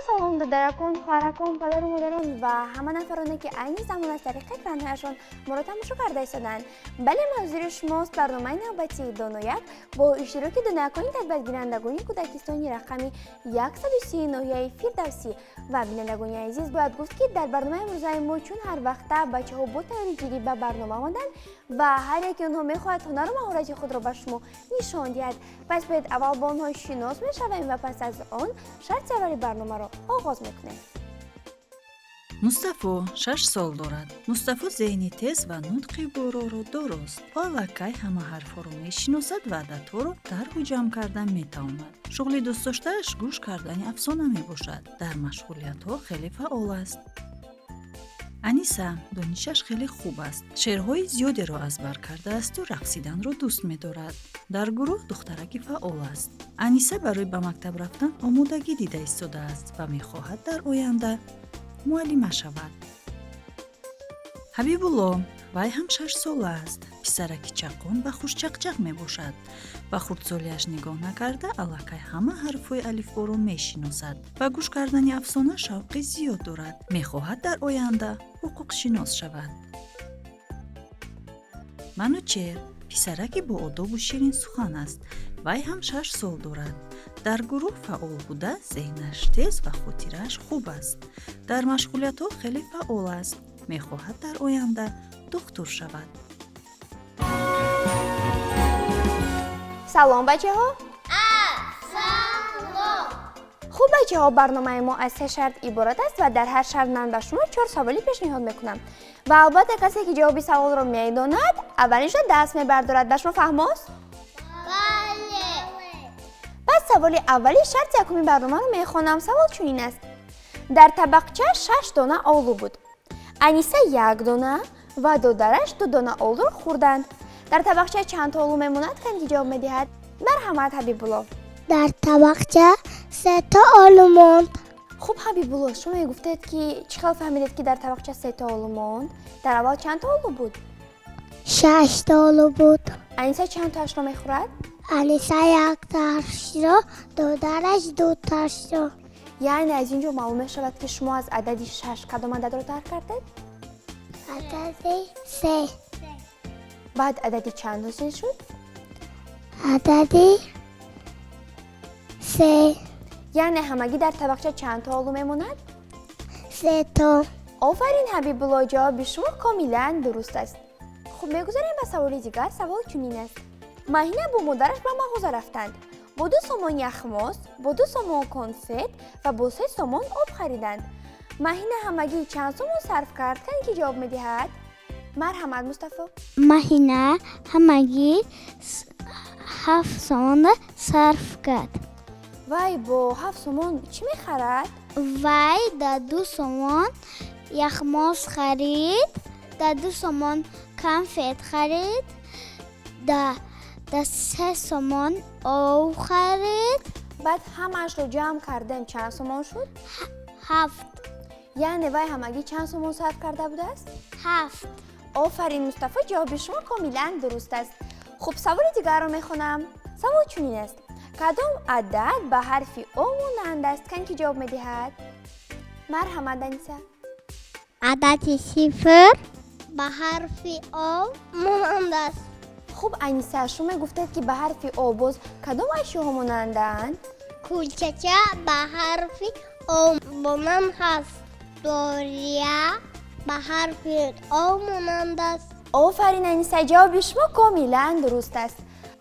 Салом, додаракон, хоҳаракон, падару модарон ва ҳама нафароне, ки айни замон аз тариқи экранҳояшон моро тамошо карда истоданд. Бале, мавзӯи шумост барномаи навбатии «Донояк» бо иштироки доноякони тарбиятгирандагони кӯдакистони рақами 130 ноҳияи Фирдавсӣ. Ва, бинандагони азиз, бояд гуфт, ки дар барномаи имрӯзаи мо, чун ҳар вақта, бачаҳо бо тайёри ҷиддӣ ба барнома омаданд ва ҳар яки онҳо мехоҳад ҳунару маҳорати худро ба шумо нишон диҳад. Пас биёед, аввал бо онҳо шинос мешавем ва пас аз он шарти аввали барномаро оғоз мекунем. Мустафо 6 сол дорад. Мустафо зеҳни тез ва нутқи буроро дорост. Ӯ аллакай ҳама ҳарфҳоро мешиносад ва ададҳоро тарҳу ҷамъ кардан метавонад. Шуғли дӯстдоштааш гӯш кардани афсона мебошад. Дар машғулиятҳо хеле фаъол аст. Аниса донишаш хеле хуб аст, шеърҳои зиёдеро аз бар кардаасту рақсиданро дӯст медорад. Дар гурӯҳ духтараки фаъол аст. Аниса барои ба мактаб рафтан омодагӣ дида истодааст ва мехоҳад дар оянда муаллима шавад. Ҳабибулло, вай ҳам 6сола аст. Писараки чаққон ва хушчақчақ мебошад. Ба хурдсолиаш нигоҳ накарда, аллакай ҳама ҳарфҳои алифборо мешиносад. Ба гӯш кардани афсона шавқи зиёд дорад. Мехоҳад дар оянда ҳуқуқшинос шавад. Манучер писараки боодобу ширинсухан аст. Вай ҳам 6 сол дорад. Дар гурӯҳ фаъол буда, зеҳнаш тез ва хотирааш хуб аст. Дар машғулиятҳо хеле фаъол аст. Мехоҳад дар оянда духтур шавад. Салом, бачаҳо! Салом! Хуб, бачаҳо, барномаи мо аз се шарт иборат аст ва дар ҳар шарт ман ба шумо чор саволе пешниҳод мекунам ва албатта, касе ки ҷавоби саволро медонад, аввалин шуда даст мебардорад. Ба шумо фаҳмост? Бале! Пас саволи аввали шарти якуми барномаро мехонам. Савол чунин аст: дар табақча шаш дона олу буд. Аниса як дона ва додараш ду дона олуро хӯрданд. Дар табақча чанд олу мемонад? Кане, ки ҷавоб медиҳад? Марҳамат, Ҳабибулло. Дар табақча сета олу монд. Хуб, Ҳабибулло, шумо мегуфтед, ки чӣ хел фаҳмидед, ки дар табақча сета олу монд? Дар аввал чанд олу буд? Шашта олу буд. Аниса чанд тоашро мехӯрад? Аниса якташро, додараш дуташро. Яъне аз ин ҷо маълум мешавад, ки шумо аз адади шаш кадом ададро тарк кардед? Адади се. Баъд адади чанд ҳосил шуд? Адади се. Яъне ҳамагӣ дар табақча чанд то олу мемонад? Сето. Офарин, Ҳабибулло, ҷавоби шумо комилан дуруст аст. Хуб, мегузарем ба саволи дигар. Савол чунин аст: Маҳина бо модараш ба мағоза рафтанд. Бо 2 сомон яхмоз, бо 2 сомон конфет ва бо 3 сомон об хариданд. Маҳина ҳамагӣ чанд сомон сарф кард? Кане, ки ҷавоб медиҳад? Марҳамат, Мустафо. Маҳина ҳамагӣ 7 сомона сарф кард. Вай бо 7 сомон чӣ мехарад? Вай дар 2 сомон яхмоз харид, дар 2 сомон конфет харид, дар 3 сомон об харид. Баъд ҳамаашро ҷамъ кардем, чанд сомон шуд? Ҳафт. Яъне вай ҳамагӣ чанд сомон сарф карда будааст? Ҳафт. Офарин, Мустафо, ҷавоби шумо комилан дуруст аст. Хуб, саволи дигарро мехонам. Савол чунин аст: кадом адад ба ҳарфи О монанд аст? Кане, ки ҷавоб медиҳад? Марҳамат, Аниса. Адади 0 ба ҳарфи О монанд аст. Хуб, Аниса, шумо мегуфтед, ки ба ҳарфи О боз кадом ашёҳо монанданд? Кулчача ба ҳарфи О монанд ҳаст. Дория ба ҳарфи О монанд аст. Офарин, Аниса, ҷавоби шумо комилан дуруст аст.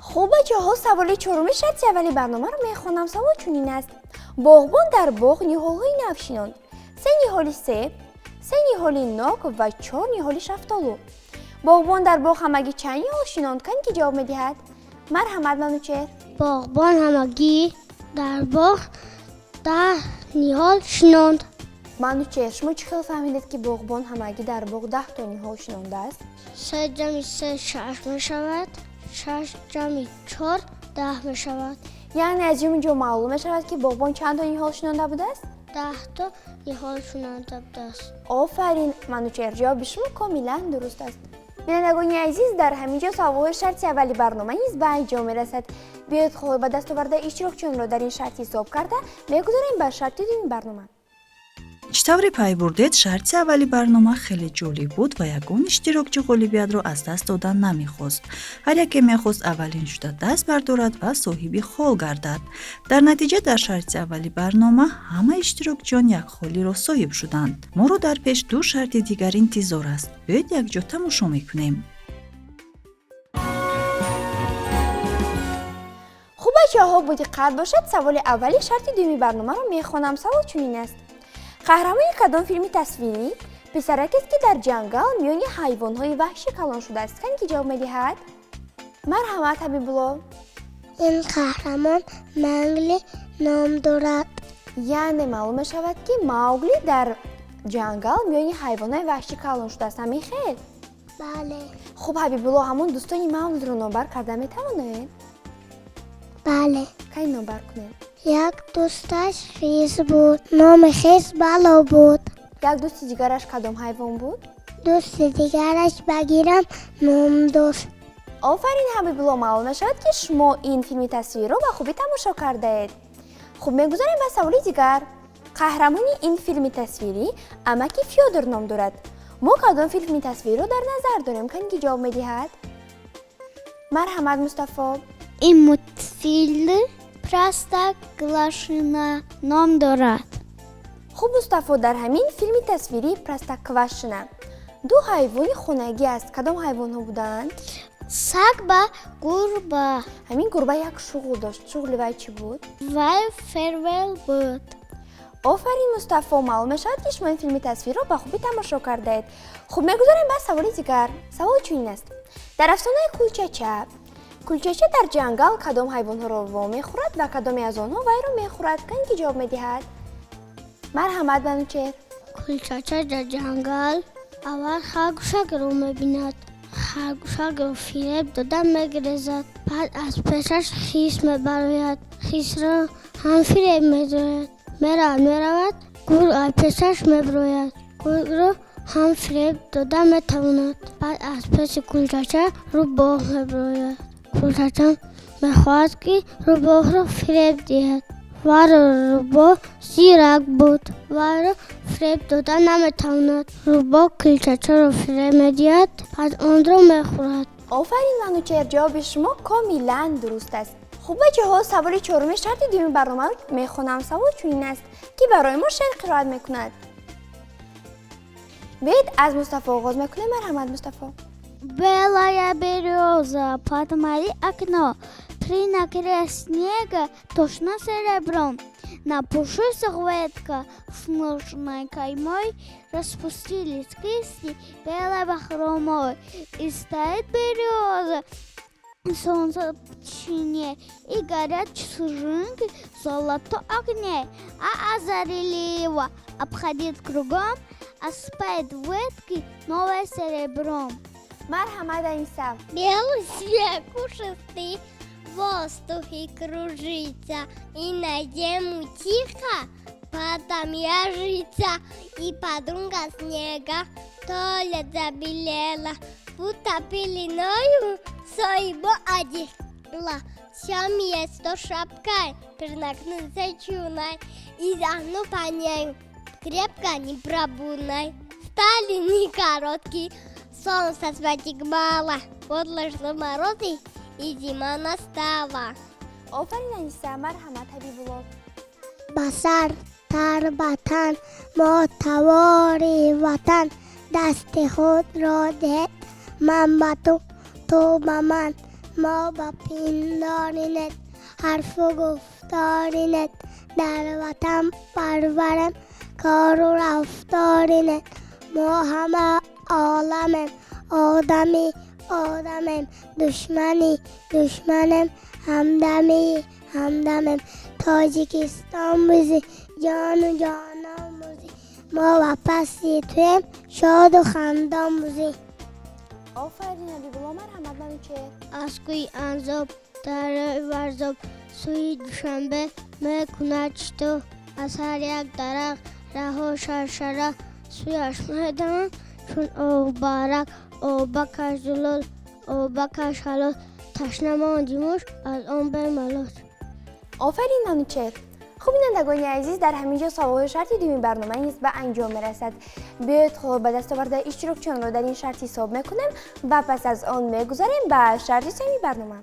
Хуб, бачаҳо, саволи чоруми шарти аввали барномаро мехонам. Савол чунин аст: боғбон дар боғ ниҳолҳои нав шинонд: се ниҳоли себ, се ниҳоли нок ва чор ниҳоли шафтолу. Боғбон дар боғ ҳамагӣ чанд ниҳол шинонд? Кане, ки ҷавоб медиҳад? Марҳамат, Манучер. Боғбон ҳамагӣ дар боғ 10 ниҳол шинонд. Манучер, шумо чӣ хел фаҳмидед, ки боғбон ҳамагӣ дар боғ 10то ниҳол шинондааст? Се ҷамъи се шаш мешавад, шаш ҷамъи чор 10 мешавад. Яъне аз ин ҷо маълум мешавад, ки боғбон чандто ниҳол шинонда будааст? 10то ниҳол шинонда будааст. Офарин, Манучер, ҷавоби шумо комилан дуруст аст. Бинандагони азиз, дар ҳамин ҷо саволҳои шарти аввали барнома низ ба анҷом мерасад. Биёед, холҳои ба даст овардаи иштирокчиёнро дар ин шарт ҳисоб карда мегузорем ба шарти дуюми барнома. Чӣ тавре пай бурдед, шарти аввали барнома хеле ҷолиб буд ва ягон иштирокчӣ ғолибиятро аз даст додан намехост. Ҳар яке мехост аввалин шуда даст бардорад ва соҳиби хол гардад. Дар натиҷа, дар шарти аввали барнома ҳама иштирокчиён як холиро соҳиб шуданд. Моро дар пеш ду шарти дигар интизор аст. Биёед, якҷо тамошо мекунем. Хуб, бачаҳо, бодиққат бошад. Саволи аввали шарти дуюми барномаро мехонам. Савол чунин аст: қаҳрамони кадом филми тасвирӣ писаракест, ки дар ҷангал миёни ҳайвонҳои ваҳшӣ калон шудааст? Кане, ки ҷавоб медиҳад? Марҳамат, Ҳабибулло. Ин қаҳрамон Маугли ном дорад. Яъне маълум мешавад, ки Маугли дар ҷангал миёни ҳайвонҳои ваҳшӣ калон шудааст, ҳамин хел? Бале. Хуб, Ҳабибулло, ҳамон дӯстони Мауглиро номбар карда метавонед? Бале. Кай, номбар кунед. Як дӯсташ хирс буд, номи хирс Балу буд. Як дӯсти дигараш кадом ҳайвон буд? Дӯсти дигараш Багира ном дошт. Офарин, Ҳабибулло, маълум мешавад, ки шумо ин филми тасвириро ба хубӣ тамошо кардаед. Хуб, мегузарем ба саволи дигар. Қаҳрамони ин филми тасвирӣ амаки Фёдор ном дорад. Мо кадом филми тасвириро дар назар дорем? Кане, ки ҷавоб медиҳад? Марҳамат, Мустафо. Ин мультфилм Простоквашино ном дорад. Хуб, Мустафо, дар ҳамин филми тасвирии Простоквашино ду ҳайвони хонагӣ аст. Кадом ҳайвонҳо буданд? Саг ба гурба. Ҳамин гурба як шуғл дошт. Шуғли вай чӣ буд? Вай фермер буд. Офарин, Мустафо, маълум мешавад, ки шумо ин филми тасвирро ба хубӣ тамошо кардаед. Хуб, мегузорем ба саволи дигар. Савол чунин аст: дар афсонаи Кулчача Кулчача дар ҷангал кадом ҳайвонҳоро вомехӯрад ва кадоме аз онҳо вайро мехӯрад? Кане, ки ҷавоб медиҳад? Марҳамат, Манучер. Кулчача дар ҷангал аввал харгӯшакро мебинад. Харгӯшакро фиреб дода мегирезад. Баъд аз пешаш хирс мебарояд, хирсро ҳам фиреб медояд. Меравад, меравад, гург аз пешаш мебарояд, гургро ҳам фиреб дода метавонад. Баъд аз пеши Кулчача рӯбоҳ мебарояд. Кулчача мехоҳад, ки рӯбоҳро фиреб диҳад. Варо рӯбоҳ зирак буд, вайро фиреб дода наметавонад. Рӯбоҳ Кулчачаро фиреб медиҳад, пас онро мехӯрад. Офарин, Манучер, ҷавоби шумо комилан дуруст аст. Хуб, бачаҳо, саволи чоруми шарти дуюми барномаро мехонам. Савол чунин аст: ки барои мо шеър қироат мекунад? Биёед, аз Мустафо оғоз мекунем. Марҳамат, Мустафо. Белая береза под мои окно при накре снега точно серебром. На пушистых ветках с нежной каймой распустились кисти белой бахромой. И стоит береза, солнце в тишине, и горят снежинки в золотом огне. А озарили его, обходит кругом, осыпает ветки новое серебром. Марҳамат, Аниса. Белый снег пушистый в воздухе кружится, и на землю тихо потом яжится, и подруга снега толя забелела, будто пеленою своего одеяла. Все место шапкой пернакнуться чуной и загну по ней крепко непробудной. Стали не короткие, солнце светит мало, вот лишь морозы, и зима настала. Офарин, Аниса. Марҳамат, Ҳабибулло. Ба сар тар ба тан мо тавори ватан, дасти худро деҳ, ман ба ту, ту ба ман. Мо ба пиндори нек, ҳарфу гуфтори нек дар ватан парварем кору рафтори нек. Мо ҳама оламем, одами одамем, душмани душманем, ҳамдами ҳамдамем. Тоҷикистон бузи, ҷону ҷонон бузи, мо ба паси туем, шоду хандон бузи. Офарин, Ҳабибулло. Марҳамат, Манучер. Аз кӯи Анзоб, дарёи Варзоб сӯи Душанбе мекунад шитоб. Аз ҳар як дарахт раҳо шаршара сӯяш медаванд чун оббарак. Обакаш зулол, обакаш ҳалол, ташна монди муш аз он бемалол. Офарин, Манучеҳр. Хуб, бинандагони азиз, дар ҳамин ҷо саволҳои шарти дуюми барнома низ ба анҷом мерасад. Биёед, холҳои ба даст овардаи иштирокчиёнро дар ин шарт ҳисоб мекунем ва пас аз он мегузарем ба шарти сеюми барнома.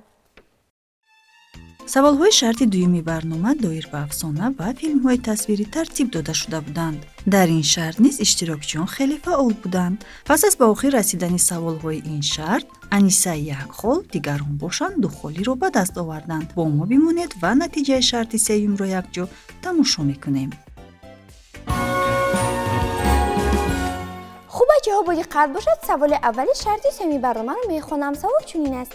Саволҳои шарти дуюми барнома доир ба афсона ва филмҳои тасвирӣ тартиб дода шуда буданд. Дар ин шарт низ иштирокчиён хеле фаъол буданд. Пас аз ба охир расидани саволҳои ин шарт, Аниса як хол, дигарон бошанд ду холиро ба даст оварданд. Бо мо бимонед ва натиҷаи шарти сеюмро якҷо тамошо мекунем. Хуб, бачаҳо, бо диққат бошад. Саволи аввали шарти сеюми барномаро мехонам. Савол чунин аст: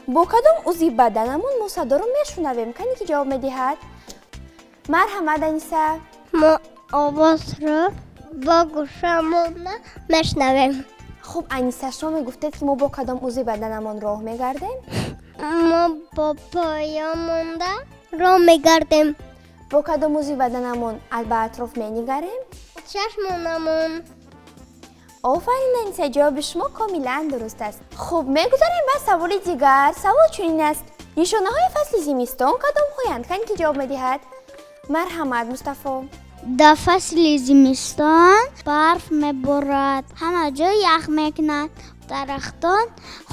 бо кадом узви баданамон мо садоро мешунавем? Кане ки ҷавоб медиҳад? Марҳамат, Аниса. Мо овозро бо гӯшамон мешнавем. Хуб, Аниса, шумо мегуфтед, ки мо бо кадом узви баданамон роҳ мегардем? Мо бо поёмонда роҳ мегардем. Бо кадом узви баданамон ба атроф менигарем? Чашмонамон. Офарин, Аниса, ҷавоби шумо комилан дуруст аст. Хуб, мегузарем ба саволи дигар. Савол чунин аст: нишонаҳои фасли зимистон кадомҳоянд? Кане ки ҷавоб медиҳад? Марҳамат, Мустафо. Дар фасли зимистон барф меборад, ҳама ҷо ях мекунад, дарахтон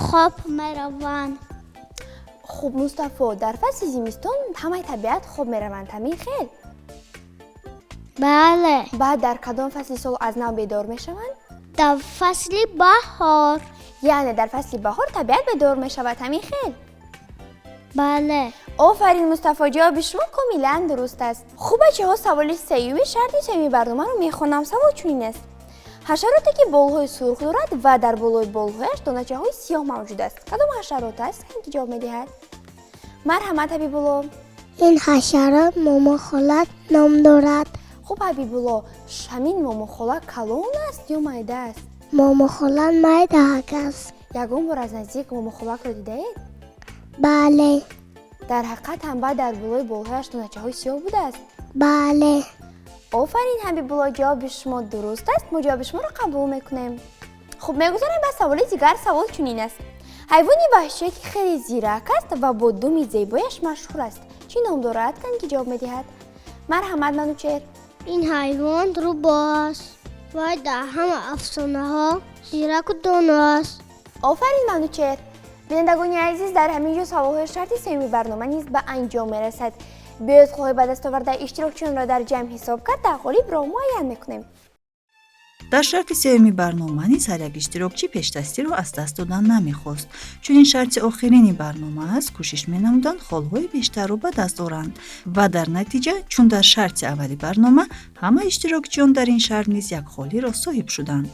хоб мераванд. Хуб, Мустафо, дар фасли зимистон ҳамаи табиат хоб мераванд, ҳамин хел? Бале. Баъд дар кадом фасли сол аз нав бедор мешаванд? Дар фасли баҳор. Яъне дар фасли баҳор табиат бедор мешавад, ҳамин хел? Бале. Офарин, Мустафо, ҷавоби шумо комилан дуруст аст. Хуб, бачаҳо, саволи сеюми шарти сеюми барномаро мехонам. Савол чунин аст: ҳашароте ки болҳои сурх дорад ва дар болои болҳояш доначаҳои сиёҳ мавҷуд аст, кадом ҳашарот аст? Кане ки ҷавоб медиҳад? Марҳамат, Ҳабибулло. Ин ҳашарот момохолак ном дорад. Хуб, Ҳабибулло, ҳамин момохола калон аст ё майда аст? Момохолак майдаак аст. Ягон бор аз наздик момохолакро дидаед? Бале. Дар ҳақиқат ҳам баъд дар болои болҳояш доначаҳои сиёҳ будааст? Бале. Офарин, Ҳабибулло, ҷавоби шумо дуруст аст. Мо ҷавоби шуморо қабул мекунем. Хуб, мегузарем ба саволи дигар. Савол чунин аст: ҳайвони ваҳшие ки хеле зирак аст ва бо думи зебояш машҳур аст, чӣ ном дорад? Кане ки ҷавоб медиҳад? Марҳамат, Манучеҳр. Ин ҳайвон рӯбоҳ аст. Вай дар ҳама афсонаҳо зираку доно аст. Офарин, Манучеҳр. Бинандагони азиз, дар ҳамин ҷо саволҳои шарти сеюми барнома низ ба анҷом мерасад. Биёед, холҳои ба даст овардаи иштирокчиёнро дар ҷамъ ҳисоб карда, ғолибро муайян мекунем. Дар шарти сеюми барнома низ ҳар як иштирокчӣ пешдастиро аз даст додан намехост. Чунин шарти охирини барнома аст, кӯшиш менамуданд холҳои бештарро ба даст оранд ва дар натиҷа, чун дар шарти аввали барнома, ҳама иштирокчиён дар ин шарт низ як холиро соҳиб шуданд.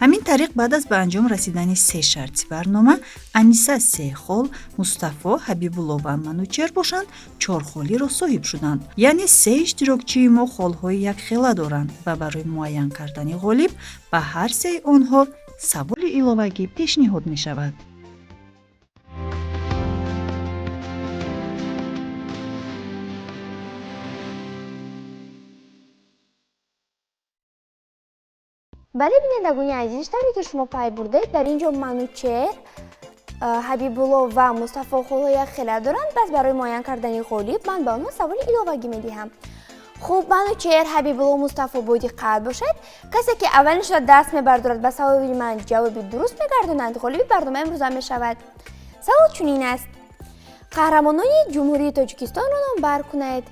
Ҳамин тариқ, баъд аз ба анҷом расидани се шарти барнома, Аниса се хол, Мустафо, Ҳабибулло ва Манучер бошанд чор холиро соҳиб шуданд. Яъне се иштирокчии мо холҳои якхела доранд ва барои муайян кардани ғолиб ба ҳар сеи онҳо саволи иловагӣ пешниҳод мешавад. Бале, бинандагони азиз, тавре ки шумо пай бурдед, дар ин ҷо Манучеҳр, Ҳабибулло ва Мустафо холҳои якхела доранд. Пас барои муайян кардани ғолиб ман ба онҳо саволи иловагӣ медиҳам. Хуб, Манучеҳр, Ҳабибулло, Мустафо, бо диққат бошед. Касе ки аввалин шуда даст мебардорад, ба саволи ман ҷавоби дуруст мегардонанд, ғолиби барномаи имрӯза мешавад. Савол чунин аст: қаҳрамонони Ҷумҳурии Тоҷикистонро номбар кунед.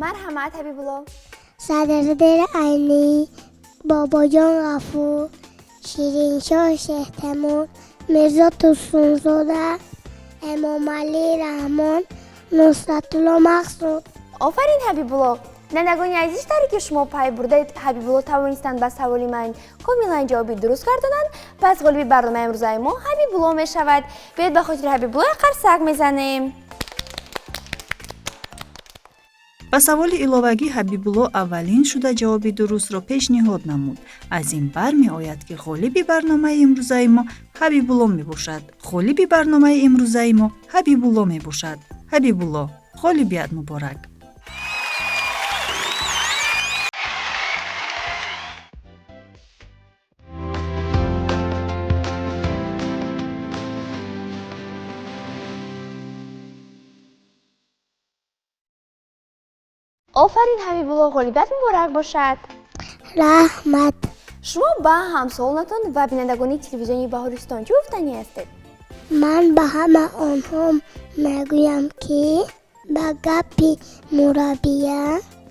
Марҳамат, Ҳабибулло. Садриддин Айнӣ, Бобоҷон Ғафур, Шириншоҳ Шеҳтемур, Мирзо Турсунзода, Эмомалӣ Раҳмон, Нусратулло Мақсуд. Офарин, Ҳабибулло. Бинандагони азиз, тавре ки шумо пай бурдаед, Ҳабибулло тавонистанд ба саволи ман комилан ҷавоби дуруст гардонанд. Пас ғолиби барномаи имрӯзаи мо Ҳабибулло мешавад. Биёед, ба хотири Ҳабибулло як қарсак мезанем. Ба саволи иловагӣ Ҳабибулло аввалин шуда ҷавоби дурустро пешниҳод намуд. Аз ин бармеояд, ки ғолиби барномаи имрӯзаи мо Ҳабибулло мебошад. Ғолиби барномаи имрӯзаи мо Ҳабибулло мебошад. Ҳабибулло, ғолибият муборак. Офарин, Ҳабибулло, ғолибият муборак бошад. Раҳмат. Шумо ба ҳамсолонатон ва бинандагони телевизиони Баҳористон чӣ гуфтанӣ ҳастед? Ман ба ҳама онҳо мегӯям, ки ба гапи мураббия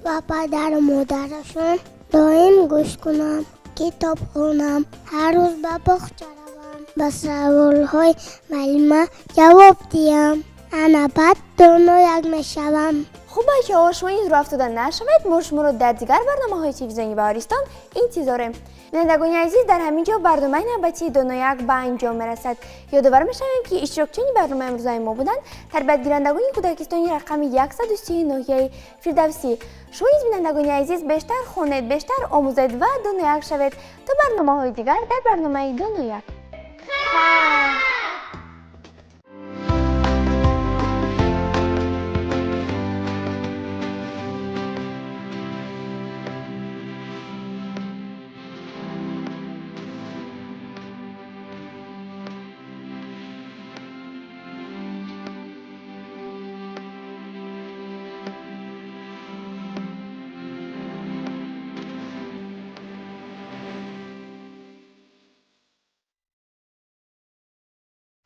ва падару модарашон доим гӯш кунам, китоб хонам, ҳар рӯз ба боғча равам, ба саволҳои муаллима ҷавоб диҳам. Ана баъд донояк мешавам. Хуб, бачаҳо, шумо низ роҳ афтода нашавед, мо шуморо дар дигар барномаҳои телевизиони Баҳористон интизорем. Бинандагони азиз, дар ҳамин ҷо барномаи навбатии Донояк ба анҷом мерасад. Ёдовар мешавем, ки иштирокчиёни барномаи имрӯзаи мо буданд тарбиятгирандагони кӯдакистони рақами 130 ноҳияи Фирдавсӣ. Шумо низ, бинандагони азиз, бештар хонед, бештар омӯзед ва донояк шавед. То барномаҳои дигар дар барномаи Донояк.